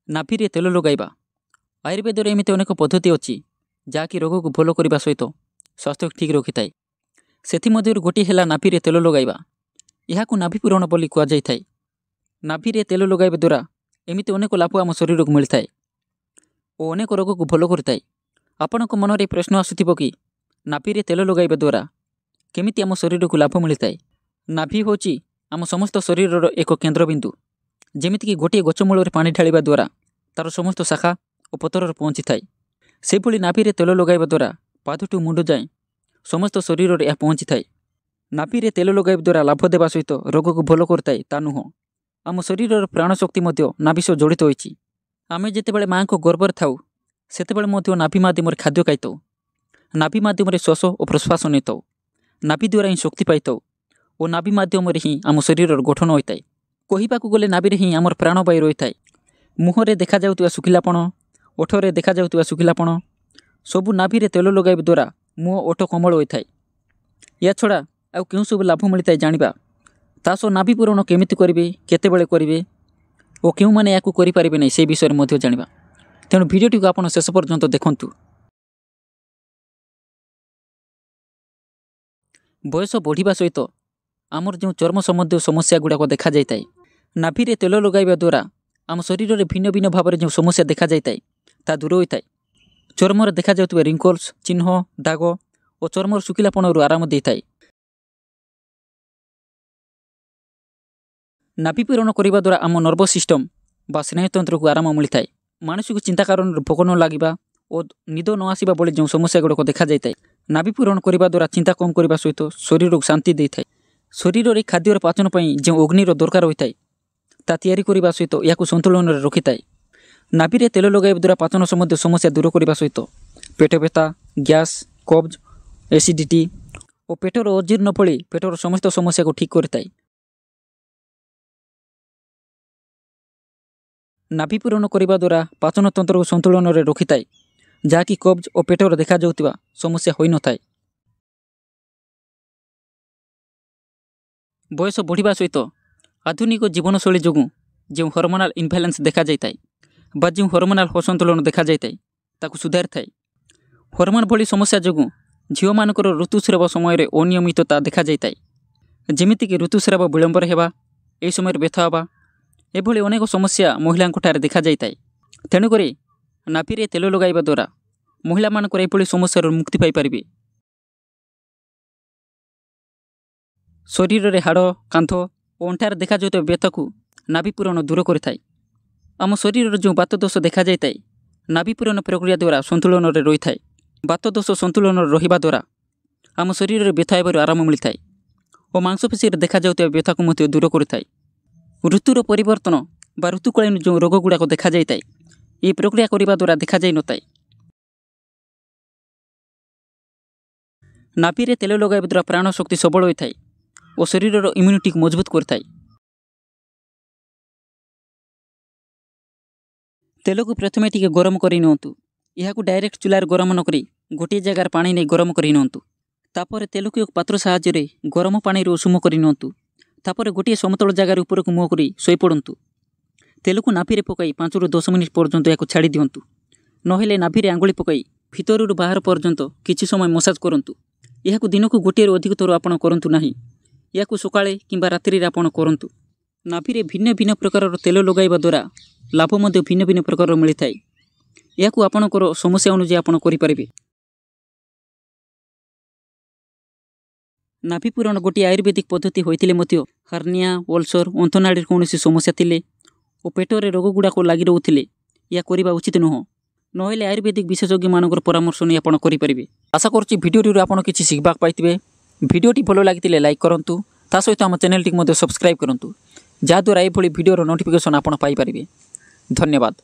ନାଭିରେ ତେଲ ଲଗାଇବା। ଆୟୁର୍ବେଦରେ ଏମିତି ଅନେକ ପଦ୍ଧତି ଅଛି ଯାହାକି ରୋଗକୁ ଭଲ କରିବା ସହିତ ସ୍ୱାସ୍ଥ୍ୟକୁ ଠିକ୍ ରଖିଥାଏ। ସେଥିମଧ୍ୟରୁ ଗୋଟିଏ ହେଲା ନାଭିରେ ତେଲ ଲଗାଇବା। ଏହାକୁ ନାଭି ପୂରଣ ବୋଲି କୁହାଯାଇଥାଏ। ନାଭିରେ ତେଲ ଲଗାଇବା ଦ୍ୱାରା ଏମିତି ଅନେକ ଲାଭ ଆମ ଶରୀରକୁ ମିଳିଥାଏ ଓ ଅନେକ ରୋଗକୁ ଭଲ କରିଥାଏ। ଆପଣଙ୍କ ମନରେ ପ୍ରଶ୍ନ ଆସୁଥିବ କି ନାଭିରେ ତେଲ ଲଗାଇବା ଦ୍ୱାରା କେମିତି ଆମ ଶରୀରକୁ ଲାଭ ମିଳିଥାଏ। ନାଭି ହେଉଛି ଆମ ସମସ୍ତ ଶରୀରର ଏକ କେନ୍ଦ୍ରବିନ୍ଦୁ। ଯେମିତିକି ଗୋଟିଏ ଗଛ ମୂଳରେ ପାଣି ଢାଳିବା ଦ୍ୱାରା ତା'ର ସମସ୍ତ ଶାଖା ଓ ପତରରେ ପହଞ୍ଚିଥାଏ, ସେହିଭଳି ନାଭିରେ ତେଲ ଲଗାଇବା ଦ୍ୱାରା ପାଦଠୁ ମୁଣ୍ଡ ଯାଏଁ ସମସ୍ତ ଶରୀରରେ ଏହା ପହଞ୍ଚିଥାଏ। ନାଭିରେ ତେଲ ଲଗାଇବା ଦ୍ୱାରା ଲାଭ ଦେବା ସହିତ ରୋଗକୁ ଭଲ କରିଥାଏ ତା ନୁହଁ, ଆମ ଶରୀରର ପ୍ରାଣଶକ୍ତି ମଧ୍ୟ ନାଭି ସହ ଜଡ଼ିତ ହୋଇଛି। ଆମେ ଯେତେବେଳେ ମାଆଙ୍କ ଗର୍ଭରେ ଥାଉ ସେତେବେଳେ ମଧ୍ୟ ନାଭି ମାଧ୍ୟମରେ ଖାଦ୍ୟ ଖାଇଥାଉ, ନାଭି ମାଧ୍ୟମରେ ଶ୍ୱାସ ଓ ପ୍ରଶ୍ୱାସ ନେଇଥାଉ, ନାଭି ଦ୍ୱାରା ହିଁ ଶକ୍ତି ପାଇଥାଉ ଓ ନାଭି ମାଧ୍ୟମରେ ହିଁ ଆମ ଶରୀରର ଗଠନ ହୋଇଥାଏ। କହିବାକୁ ଗଲେ ନାଭିରେ ହିଁ ଆମର ପ୍ରାଣବାୟୁ ରହିଥାଏ। ମୁହଁରେ ଦେଖାଯାଉଥିବା ଶୁଖିଲାପଣ, ଓଠରେ ଦେଖାଯାଉଥିବା ଶୁଖିଲାପଣ ସବୁ ନାଭିରେ ତେଲ ଲଗାଇବା ଦ୍ୱାରା ମୁହଁ ଓଠ କୋମଳ ହୋଇଥାଏ। ଏହାଛଡ଼ା ଆଉ କେଉଁ ସବୁ ଲାଭ ମିଳିଥାଏ ଜାଣିବା, ତା ସହ ନାଭି ପୂରଣ କେମିତି କରିବେ, କେତେବେଳେ କରିବେ ଓ କେଉଁମାନେ ଏହାକୁ କରିପାରିବେ ନାହିଁ ସେ ବିଷୟରେ ମଧ୍ୟ ଜାଣିବା। ତେଣୁ ଭିଡ଼ିଓଟିକୁ ଆପଣ ଶେଷ ପର୍ଯ୍ୟନ୍ତ ଦେଖନ୍ତୁ। ବୟସ ବଢ଼ିବା ସହିତ ଆମର ଯେଉଁ ଚର୍ମ ସମ୍ବନ୍ଧୀୟ ସମସ୍ୟା ଗୁଡ଼ାକ ଦେଖାଯାଇଥାଏ, ନାଭିରେ ତେଲ ଲଗାଇବା ଦ୍ୱାରା ଆମ ଶରୀରରେ ଭିନ୍ନ ଭିନ୍ନ ଭାବରେ ଯେଉଁ ସମସ୍ୟା ଦେଖାଯାଇଥାଏ ତାହା ଦୂର ହୋଇଥାଏ। ଚର୍ମରେ ଦେଖାଯାଉଥିବା ରିଙ୍କଲ୍ସ, ଚିହ୍ନ, ଦାଗ ଓ ଚର୍ମର ଶୁଖିଲାପଣରୁ ଆରାମ ଦେଇଥାଏ। ନାଭି ପୂରଣ କରିବା ଦ୍ୱାରା ଆମ ନର୍ଭସ୍ ସିଷ୍ଟମ୍ ବା ସ୍ନାୟୁତନ୍ତ୍ରକୁ ଆରାମ ମିଳିଥାଏ। ମାନସିକ ଚିନ୍ତା କାରଣରୁ ଭୋକ ନ ଲାଗିବା ଓ ନିଦ ନ ଆସିବା ଭଳି ଯେଉଁ ସମସ୍ୟା ଗୁଡ଼ିକ ଦେଖାଯାଇଥାଏ, ନାଭି ପୂରଣ କରିବା ଦ୍ୱାରା ଚିନ୍ତା କମ୍ କରିବା ସହିତ ଶରୀରକୁ ଶାନ୍ତି ଦେଇଥାଏ। ଶରୀରରେ ଖାଦ୍ୟର ପାଚନ ପାଇଁ ଯେଉଁ ଅଗ୍ନିର ଦରକାର ହୋଇଥାଏ ତା ତିଆରି କରିବା ସହିତ ଏହାକୁ ସନ୍ତୁଳନରେ ରଖିଥାଏ। ନାଭିରେ ତେଲ ଲଗାଇବା ଦ୍ୱାରା ପାଚନ ସମ୍ବନ୍ଧୀୟ ସମସ୍ୟା ଦୂର କରିବା ସହିତ ପେଟ ବ୍ୟଥା, ଗ୍ୟାସ୍, କବ୍ଜ, ଏସିଡ଼ିଟି ଓ ପେଟର ଅଜୀର୍ଣ୍ଣ ଭଳି ପେଟର ସମସ୍ତ ସମସ୍ୟାକୁ ଠିକ୍ କରିଥାଏ। ନାଭି ପୂରଣ କରିବା ଦ୍ୱାରା ପାଚନତନ୍ତ୍ରକୁ ସନ୍ତୁଳନରେ ରଖିଥାଏ, ଯାହାକି କବ୍ଜ ଓ ପେଟର ଦେଖାଯାଉଥିବା ସମସ୍ୟା ହୋଇନଥାଏ। ବୟସ ବଢ଼ିବା ସହିତ ଆଧୁନିକ ଜୀବନଶୈଳୀ ଯୋଗୁଁ ଯେଉଁ ହରମୋନାଲ୍ ଇନବାଲାନ୍ସ ଦେଖାଯାଇଥାଏ ବା ଯେଉଁ ହରମୋନାଲ୍ ଅସନ୍ତୁଳନ ଦେଖାଯାଇଥାଏ ତାକୁ ସୁଧାରିଥାଏ। ହରମୋନ୍ ଭଳି ସମସ୍ୟା ଯୋଗୁଁ ଝିଅମାନଙ୍କର ଋତୁସ୍ରାବ ସମୟରେ ଅନିୟମିତତା ଦେଖାଯାଇଥାଏ, ଯେମିତିକି ଋତୁସ୍ରାବ ବିଳମ୍ବରେ ହେବା, ଏହି ସମୟରେ ବ୍ୟଥା ହେବା, ଏଭଳି ଅନେକ ସମସ୍ୟା ମହିଳାଙ୍କଠାରେ ଦେଖାଯାଇଥାଏ। ତେଣୁକରି ନାଭିରେ ତେଲ ଲଗାଇବା ଦ୍ୱାରା ମହିଳାମାନଙ୍କର ଏଭଳି ସମସ୍ୟାରୁ ମୁକ୍ତି ପାଇପାରିବେ। ଶରୀରରେ ହାଡ଼, କାନ୍ଧ ଓ ଅଣ୍ଟାରେ ଦେଖାଯାଉଥିବା ବ୍ୟଥାକୁ ନାଭି ପୂରଣ ଦୂର କରିଥାଏ। ଆମ ଶରୀରର ଯେଉଁ ବାତଦୋଷ ଦେଖାଯାଇଥାଏ ନାଭି ପୂରଣ ପ୍ରକ୍ରିୟା ଦ୍ୱାରା ସନ୍ତୁଳନରେ ରହିଥାଏ। ବାତଦୋଷ ସନ୍ତୁଳନରେ ରହିବା ଦ୍ୱାରା ଆମ ଶରୀରରେ ବ୍ୟଥା ହେବାରୁ ଆରାମ ମିଳିଥାଏ ଓ ମାଂସପେଶୀରେ ଦେଖାଯାଉଥିବା ବ୍ୟଥାକୁ ମଧ୍ୟ ଦୂର କରିଥାଏ। ଋତୁର ପରିବର୍ତ୍ତନ ବା ଋତୁକାଳୀନ ଯେଉଁ ରୋଗ ଗୁଡ଼ାକ ଦେଖାଯାଇଥାଏ ଏହି ପ୍ରକ୍ରିୟା କରିବା ଦ୍ୱାରା ଦେଖାଯାଇନଥାଏ। ନାଭିରେ ତେଲ ଲଗାଇବା ଦ୍ୱାରା ପ୍ରାଣଶକ୍ତି ସବଳ ହୋଇଥାଏ ଓ ଶରୀରର ଇମ୍ୟୁନିଟିକୁ ମଜବୁତ କରିଥାଏ। ତେଲକୁ ପ୍ରଥମେ ଟିକେ ଗରମ କରି ନିଅନ୍ତୁ। ଏହାକୁ ଡାଇରେକ୍ଟ ଚୁଲାରେ ଗରମ ନ କରି ଗୋଟିଏ ଜାଗାରେ ପାଣି ନେଇ ଗରମ କରି ନିଅନ୍ତୁ। ତାପରେ ତେଲକୁ ଏକ ପାତ୍ର ସାହାଯ୍ୟରେ ଗରମ ପାଣିରେ ଉଷୁମ କରି ନିଅନ୍ତୁ। ତାପରେ ଗୋଟିଏ ସମତଳ ଜାଗାରେ ଉପରକୁ ମୁହଁ କରି ଶୋଇପଡ଼ନ୍ତୁ। ତେଲକୁ ନାଭିରେ ପକାଇ 5ରୁ 10 ମିନିଟ୍ ପର୍ଯ୍ୟନ୍ତ ଏହାକୁ ଛାଡ଼ି ଦିଅନ୍ତୁ। ନହେଲେ ନାଭିରେ ଆଙ୍ଗୁଳି ପକାଇ ଭିତରରୁ ବାହାର ପର୍ଯ୍ୟନ୍ତ କିଛି ସମୟ ମସାଜ କରନ୍ତୁ। ଏହାକୁ ଦିନକୁ ଗୋଟିଏରୁ ଅଧିକ ଥର ଆପଣ କରନ୍ତୁ ନାହିଁ। ଏହାକୁ ସକାଳେ କିମ୍ବା ରାତ୍ରିରେ ଆପଣ କରନ୍ତୁ। ନାଭିରେ ଭିନ୍ନ ଭିନ୍ନ ପ୍ରକାରର ତେଲ ଲଗାଇବା ଦ୍ୱାରା ଲାଭ ମଧ୍ୟ ଭିନ୍ନ ଭିନ୍ନ ପ୍ରକାରର ମିଳିଥାଏ। ଏହାକୁ ଆପଣଙ୍କର ସମସ୍ୟା ଅନୁଯାୟୀ ଆପଣ କରିପାରିବେ। ନାଭି ପୂରଣ ଗୋଟିଏ ଆୟୁର୍ବେଦିକ ପଦ୍ଧତି ହୋଇଥିଲେ ମଧ୍ୟ ହାର୍ନିଆ, ଅଲସର, ଅନ୍ତନାଳୀର କୌଣସି ସମସ୍ୟା ଥିଲେ ଓ ପେଟରେ ରୋଗଗୁଡ଼ାକ ଲାଗି ରହୁଥିଲେ ଏହା କରିବା ଉଚିତ ନୁହଁ। ନହେଲେ ଆୟୁର୍ବେଦିକ ବିଶେଷଜ୍ଞମାନଙ୍କର ପରାମର୍ଶ ନେଇ ଆପଣ କରିପାରିବେ। ଆଶା କରୁଛି ଭିଡ଼ିଓଟିରୁ ଆପଣ କିଛି ଶିଖିବାକୁ ପାଇଥିବେ। ଭିଡ଼ିଓଟି ଭଲ ଲାଗିଥିଲେ ଲାଇକ୍ କରନ୍ତୁ, ତା ସହିତ ଆମ ଚ୍ୟାନେଲଟିକୁ ମଧ୍ୟ ସବସ୍କ୍ରାଇବ୍ କରନ୍ତୁ, ଯାହାଦ୍ୱାରା ଏଭଳି ଭିଡ଼ିଓର ନୋଟିଫିକେସନ୍ ଆପଣ ପାଇପାରିବେ। ଧନ୍ୟବାଦ।